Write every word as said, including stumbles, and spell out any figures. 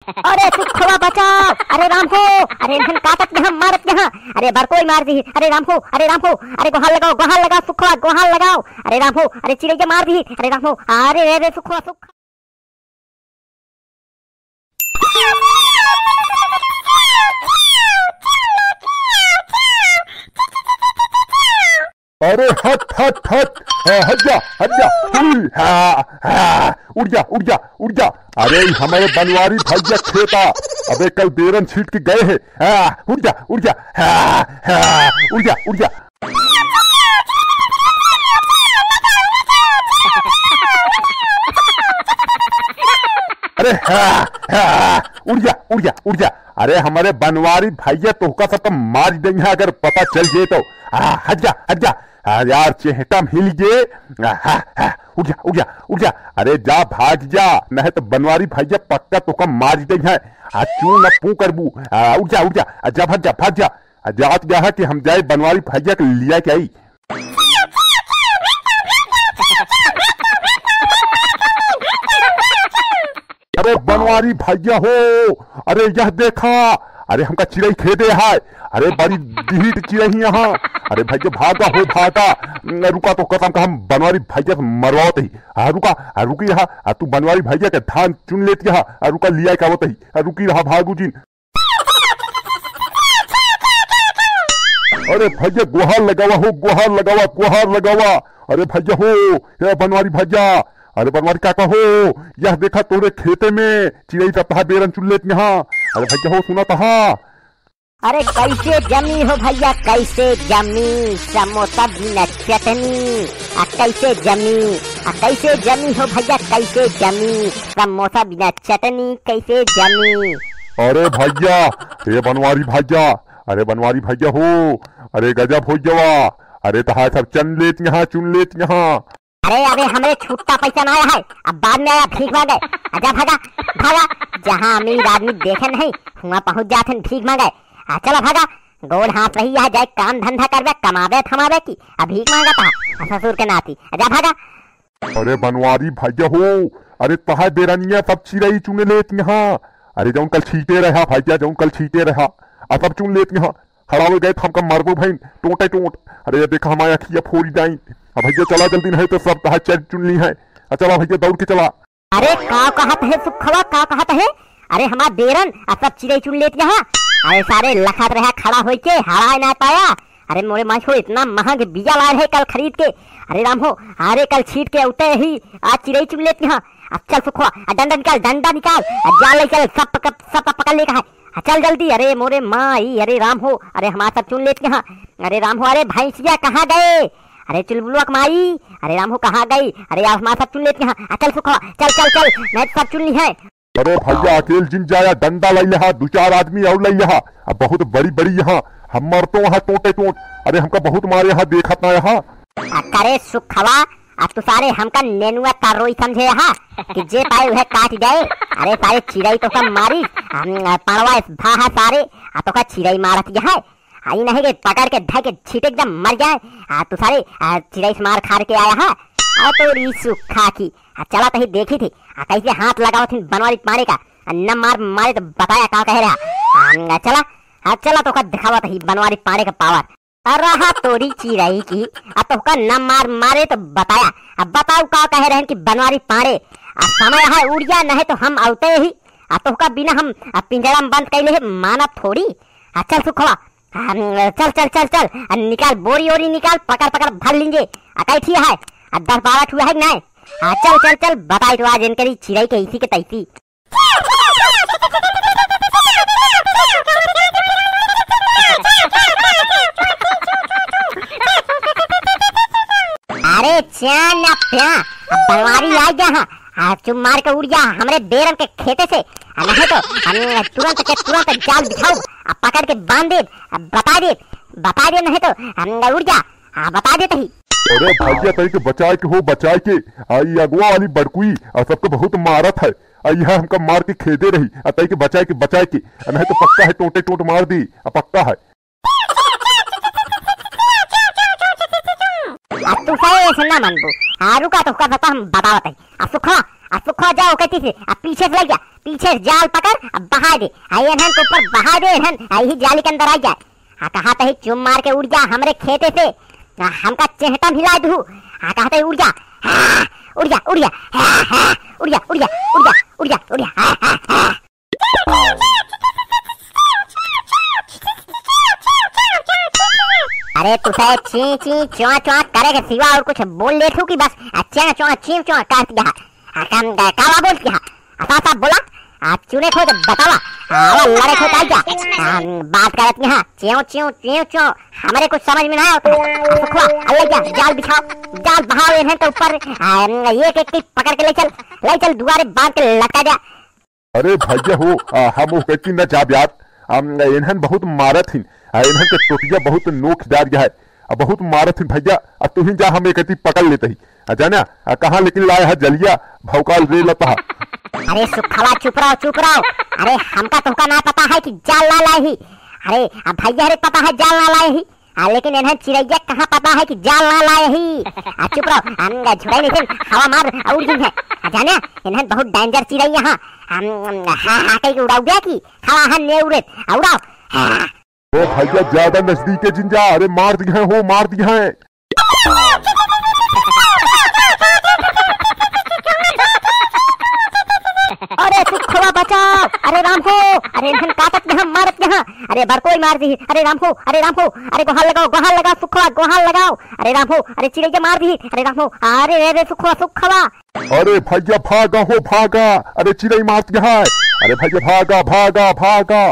अरे सुखवा बचाओ, अरे राम हो, अरे इन्हन काटत यहाँ, मारत यहाँ, अरे बड़कोई मार दी, अरे राम हो, अरे राम हो, अरे गोहार लगाओ, गोहार लगाओ सुखवा, गोहार लगाओ, अरे राम हो, अरे चिड़ैया मार दी, अरे राम हो, अरे रे रे सुखवा सुख। अरे हट, हट, हट। हाँ, हट जा, हट जा। उई, हाँ, हाँ, उड़ जा, उड़ जा, उड़ जा। अरे, ई हमरे बनवारी भइया खेता। अबे, कल बेरन छीट के गए हैं। हाँ, उड़ जा, उड़ जा। हाँ, हाँ, उड़ जा, उड़ जा। अरे, हाँ, हाँ, उड़ जा, उड़ जा, उड़ जा। अरे, हमरे बनवारी भइया तोहका सबका मार देइहैं, अगर पता चल जाए तो। आ, हट जा, हट जा। आ, यार, चेहटा में हिल गए। आ, हा, हा, उठ जा, उठ जा, उठ जा। अरे, जा, भाग जा, नहीं तो बनवारी भइया पक्का तोहका मार देइहैं। आ, चू न पू करबू। आ, उठ जा, उठ जा। आ, जा, भाग जा, भाग जा। आ, जात गया है कि हम जाए बनवारी भइया के लिया के आई। अरे बनवारी भइया हो, अरे यह देखा, अरे हमका चिरई खेदे है, अरे बड़ी डीठ चिरई यहाँ। अरे भइया भागा हो भागा, रुका तो कसम का हम बनवारी भइया से मरवावत ही। हाँ रुका, हाँ रुकी रहा, आ तू बनवारी भइया के धान चुन लेती है, आ रुका लिया के आवत ही, आ रुकी रहा भागू जिन। अरे भइया, गोहार लगावा हो, गोहार लगावा, गोहार लगावा। अरे भइया हो, हे बनवारी भइया, अरे बनवारी काका हो, यह देखा तोरे खेते में चिरई ततहा बेरन चुन लेत यहाँ। अरे भइया हो, सुना तहा। अरे कैसे जमी हो भइया, कैसे जमी समोसा बिना चटनी? आ कैसे जमी, आ कैसे जमी हो भइया, कैसे जमी समोसा बिना चटनी, कैसे जमी? अरे भइया, हे बनवारी भइया, अरे बनवारी भइया हो, अरे गजब होइ गवा, अरे तहार सब चुन लेत यहाँ, चुन लेत यहाँ। अरे अबे हमरे छुट्टा पैसा ना आया है, अब बाद में आया भीख मांगे। आ जा भागा, भागा, जहाँ अमीर आदमी देखे नहीं, हुआं पहुँच जात हैं भीख मांगे। आ चला भागा, गोड़ हाथ रही है, जाए काम धंधा करबे, कमाबे थमाबे की, आ भीख मांगत है, आ ससुर के नाती। आ जा भागा। अरे बनवारी भइया हो, अरे तहार बेरनिया सब चिरई चुन लेत यहाँ। अरे जौन कल छीटे रहा भइया, जौन कल छीटे रहा, आ सब चुन लेत यहाँ। खड़ा हो गए, हमका मरबो भइन, टोटे टोट। अरे ये देखा, हमारे अखिया फोड़ी जाइन। अब भइया चला जल्दी, नहीं तो सब तहार चर चुन ली है। आ चला भइया, दौड़ के चला। अरे का कहत है सुखवा, का कहत है? अरे हमार बेरन आ सब चिरई चुन लेत यहाँ। अरे सारे लखत रहा खड़ा होइके, हराए ना पाया। अरे मोरे माई हो, इतना महंग बिया लाए है कल खरीद के। अरे राम हो, अरे कल छीट के उते ही आज चिरई चुन लेत यहाँ। अब चल सुखवा, आ डंडा निकाल, डंडा निकाल, आ जाल ले चल, सब पकड़, सब पकड़ ले कहा। आ चल जल्दी, अरे मोरे माई, अरे राम हो, अरे हमार सब चुन लेत यहाँ। अरे राम हो, अरे भैंसिया कहाँ गए? अरे चुलबुलवा के माई, अरे राम हो कहाँ गई? अरे यार हमार सब चुन लेत यहाँ। आ चल सुखवा, चल चल चल, नहीं तो सब चुन ली है। अरे भइया, अकेल जिन जाया, डंडा लइ लिहा, दू चार आदमी और लइ लिहा। अब बहुत बड़ी बड़ी यहाँ, हम मरतो वहाँ टोटे टोट। अरे हमका बहुत मारे यहाँ, देखत ना यहाँ। आ, करे सुखवा, आ तू सारे हमका नेनुआ का रोई समझे यहाँ कि जे पाए वह काट जाए। अरे सारे चिरई तोका मारी, हम, आ, पड़वा इस भाहा सारे, आ तोका चिरई मारत यहाँ। आ, ई नहीं के पकड़ के धर के छीटे एकदम मर जाए। आ, तू सारे, आ, चिरई से मार खार के आया है। आ, तो री सुखा की। आ, चला तही देखी थी। आ, कैसे हाथ लगावत ही बनवारी पाड़े का। आ, न मार मारे तो बताया का कहे रहा। आ, चला। आ, चला तोका दिखावत ही बनवारी पाड़े का पावर। आ, रहा तोरी चिरई की। आ, तोका न मार मारे तो बताया। आ, बताऊ का कहे रहन कि बनवारी पाड़े। आ, समय है उड़िया नहीं तो हम आउते ही। आ, तोहका बिना हम, आ, पिंजरा में बंद कैले है, मानत थोड़ी। आ, चल सुखवा, आ, चल, चल, चल, चल, आ, निकाल, बोरी ओरी निकाल, पकड़, पकड़, भर लीजिए। आ, कै ठी है? आ, दस बारह ठू है कि नहीं? आ, चल, चल, चल, बताई तो आज इनकरी चिरई के ऐसी के तैसी। अरे, च्या ना प्या, अब बनवारी आ गया है। आ, चुप मार के उड़ जा हमरे बेरन के खेते से। आ, नहीं तो हम तुरंत के तुरंत जाल बिछाऊ, आ, पकड़ के बांध दे, आ, बता दे, बता दे, नहीं तो हम उड़ जा, आ, बता देते ही। अरे भैया, तई के बचाए के हो, बचाए के। आ, ई अगवा वाली बड़कुई, आ, सबके बहुत मारत है। आ, यह हमका मार के खेदे रही। आ, तई के बचाए के, बचाए के। आ, नहीं तो पक्का है, टोटे टोट मार दी। आ, पक्का है। आ तू सही ऐसे ना मानबू। आ रुका तो का पता हम बतावत है। आ सुखवा, आ सुखवा जाओ कहती से, आ पीछे से लग जा, पीछे से जाल पकड़, आ बहा दे, आ एनहन के ऊपर बहा दे, एनहन, आ यही जाली के अंदर आ जाए। आ कहा तही चुम मार के उड़ जा हमरे खेते से, आ हमका चेहटा हिला दू। आ कहा तही उड़ जा, हाँ, उड़ जा, उड़ जा, हाँ, हाँ, उड़ जा, उड़ जा, उड़ जा, उड़ जा, उड़ जा, हाँ, हाँ, हाँ। अरे तुसे ची ची च्वा च्वा करे के सिवा और कुछ बोल लेत हूँ कि बस आ च्या च्वा चीव च्वा करत गया। आ काम का कावा बोलत गया। असा सा बोला। आ चुने खो तो बतावा। आवा लड़े खो तो आइजा। आ बात करत गया। च्यों च्यों च्यों च्यों। हमरे कुछ समझ में ना आवत है। आ सुखवा, आ ले जा, जाल बिछाओ, जाल बहाओ एनहन के ऊपर। आ, ये के, के पकड़ के ले चल, ले चल दुआरे बांध के लटका दे। अरे भैया हो, आ, हम ओह कहती न जाब यार, हम, एनहन बहुत मारत हिन, आ, एनहन के टोटिया बहुत नोखदार है, आ, बहुत मारत हिन भैया, आ, तू ही जा हम एक कहती पकड़ लेते ही, आ, जाना, आ, कहाँ लेकिन लाए है जलिया, भौकाल रे लता। अरे सुखवा चुप रहो, चुप रहो। अरे हमका तोहका ना पता है कि जाल ना लाए ही। अरे अब भैया रे पता है जाल ना लाए ही। हाँ, लेकिन एनहन चिरैया कहाँ पता है कि जाल ना लाए ही। आ, चुप रहो, हम झुराई नहीं थे, हवा मार, उड़ गई है। आ, जाने, एनहन बहुत danger चिरैया हाँ। हम, हम, हाँ, हाँ, कहीं उड़ाऊ गया कि हवा हन ने उड़े, आ, उड़ाओ। हाँ। ओ भैया, ज्यादा नजदीक के जिन जा, अरे मार दी है हो, मार दी है। अरे सुखवा बचाओ, अरे राम हो, अरे एनहन काटत यहाँ, मारत यहाँ, अरे बरकोई मार दी, अरे राम हो, अरे राम हो, अरे गोहार लगाओ, गोहार लगाओ सुखवा, गोहार लगाओ, अरे राम हो, अरे चिरैया मार दी, अरे राम हो, अरे रे रे सुखवा, सुखवा। अरे भैया भागा हो भागा, अरे चिरई मारत यहाँ, अरे भैया भागा, भागा, भागा।